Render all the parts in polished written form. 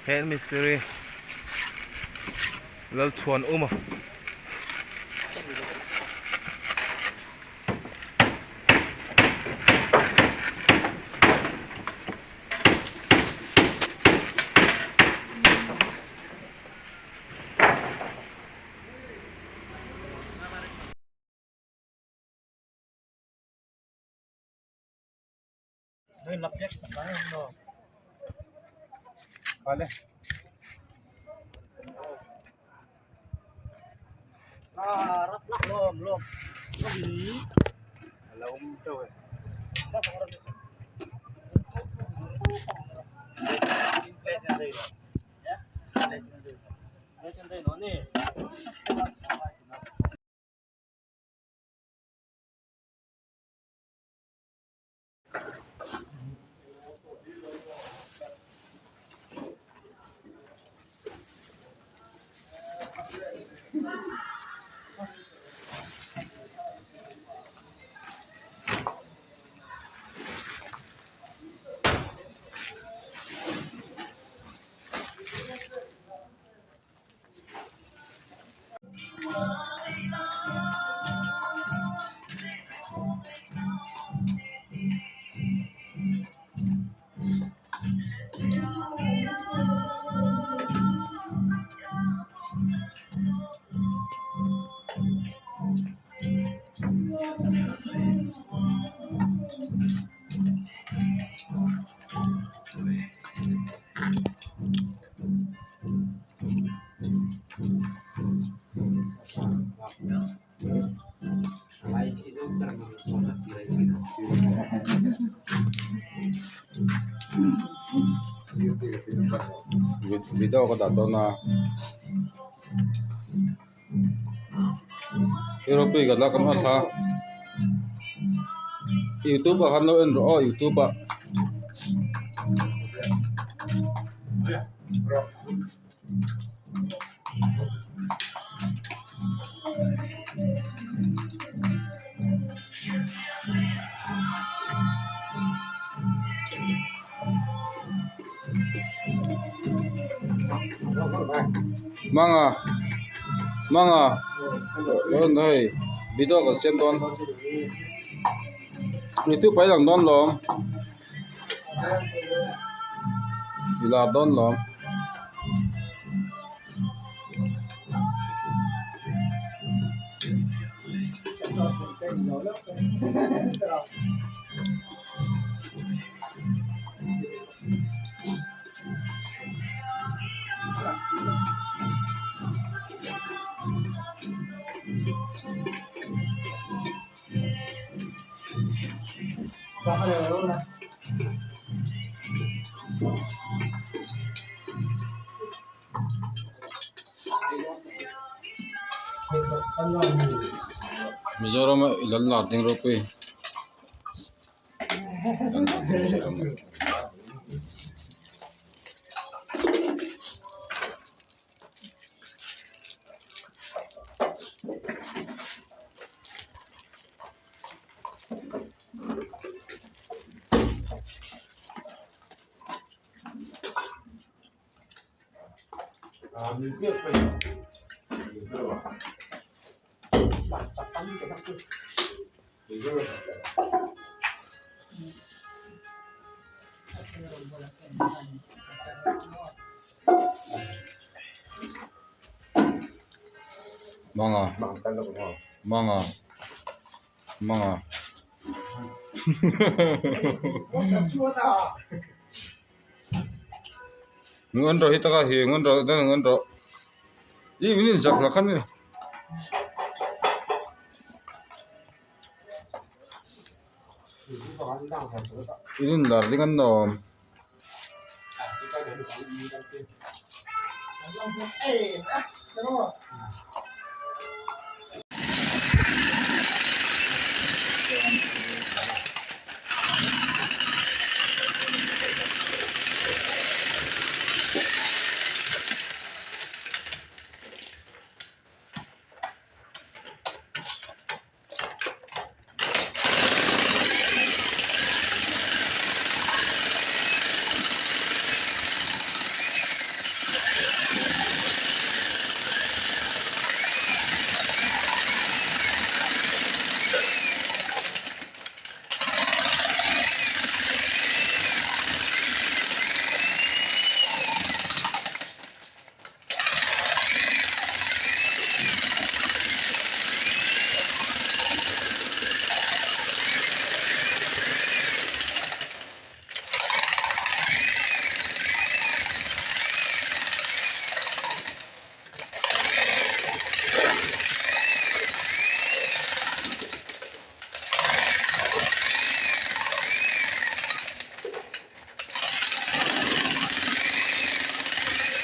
Head mistiri Lalchhuan Uma. Video ka dah dawn a Europe ka la kan hman thla youtube ah khan lo en rawh aw youtube ah. Manga manga hei video ka siam dawn youtube ah i lang dawn lawm i lar dawn lawm. Mizoram a i lal lar ding ropui. Manga manga manga ngun rawh hi taka hi ngun rawh ngun rawh ih min inzak hlak a ni. In inlar ding an awm.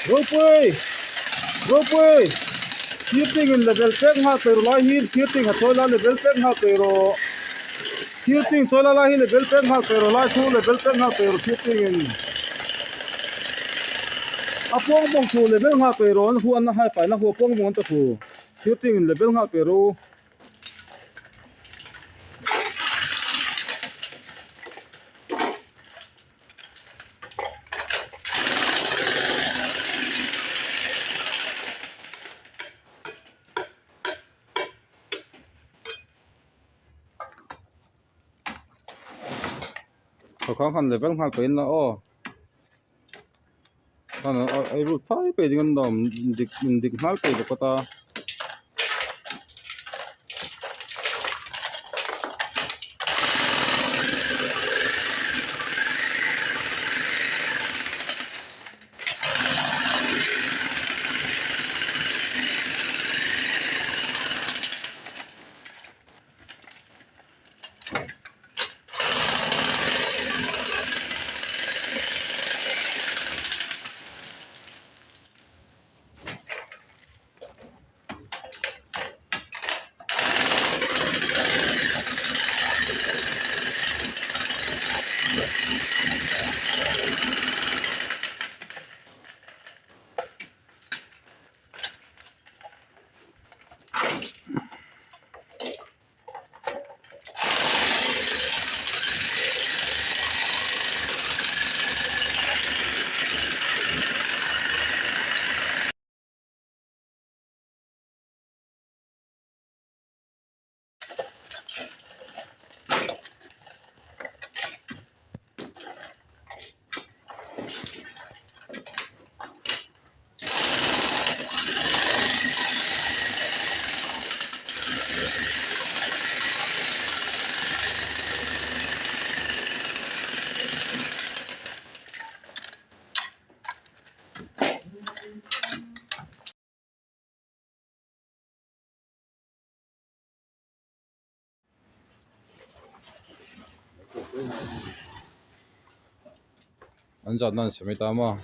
Ropui! Ropui! Thirting in level pek nghal pe ru lai hi thirting a chawi lai level pek nghal pe rawh. Thirting chawi lai lai hi level pek nghal pe rawh lai chu level pek nghal pe rawh thirting in. A puang bawng thu level nghal pe rawh an huan a hai paina hu a puang bawng an ta thu. Thirting in level nghal pe ru. Thawkhang han level nghal pawhin la aw ei rut fai pei ding an awm dik dik nghal pei bawk a ta. An zat nan semi ta maw.